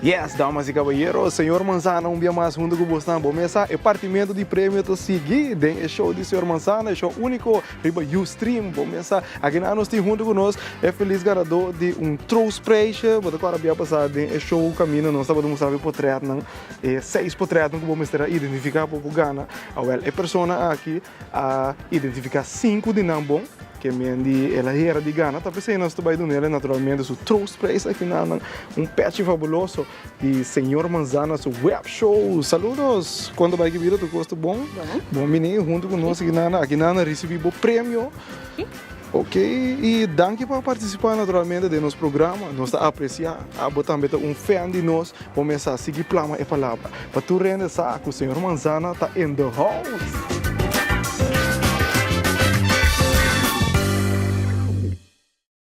Yes, damas y caballeros, Señor Manzana un bia mas hunto cu bosnan. Bo mesa, e partimento di premio ta sigui den e show di Señor Manzana, e show unico riba Ustream. Bo mesa, aki nan nos tin hunto cu nos e feliz ganador di un troostprijsje. Bo ta cora bia pasa den e show camino nos tabata mustra e potretnan, e seis potretnan cu bo mester a identifica pa bo gana. Awel, e persona aki a identifica cinco di nan bon. Ke men di el a hera di gana ta p'esei nos ta bai dun'el naturalmente su troostprijs aki nan un pechi fabuloso di Señor Manzana su web show. Saludos! Kon ta bai ki bida? Tur kos ta bon? Bon bini huntu ku nos aki nan aki nan a risibi bo premio. Ok i danki pa partisipa naturalmente den nos programa. Nos ta apresia abo tambe ta un fan di nos. Bo mester a sigui plama e palabra pa tur hende sa ku Señor Manzana ta in the house.